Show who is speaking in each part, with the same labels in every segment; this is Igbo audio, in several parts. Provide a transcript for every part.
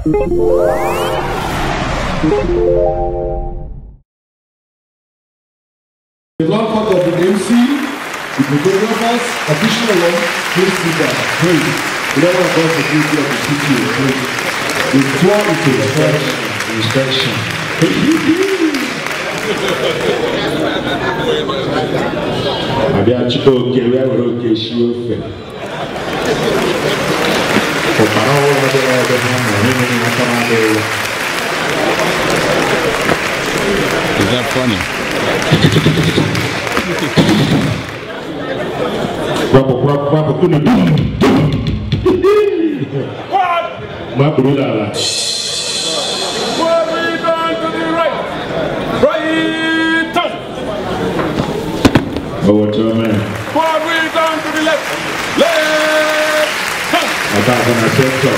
Speaker 1: The long part of the MC, the photographers, official one, please sit down. Please. We don't want to cause security of the city. Please. The tour is to inspection. Inspection.
Speaker 2: Abịa chịta oke wee were oke sie ofe. Ụkpara ọhụrụ dịrị ebe ha nọ enweghị aka na-adịghị ya.
Speaker 3: Is that funny?
Speaker 2: Rapụ rapụ rapụ kunu dum dum. Mapụrụ n'ala.
Speaker 4: Right turn.
Speaker 2: Over to a man.
Speaker 4: Forward wheel down to the left. Left turn.
Speaker 2: Attack on a center.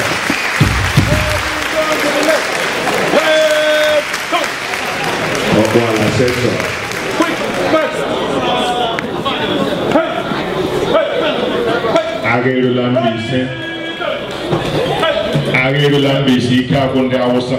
Speaker 4: Forward wheel down to the left. Left turn.
Speaker 2: Ọkpụ ala center.
Speaker 4: Quick back. Hey. Hey. Hey.
Speaker 2: Agha erula Mbaise. Agha erula Mbaise ike agwụ ndị Awụsa.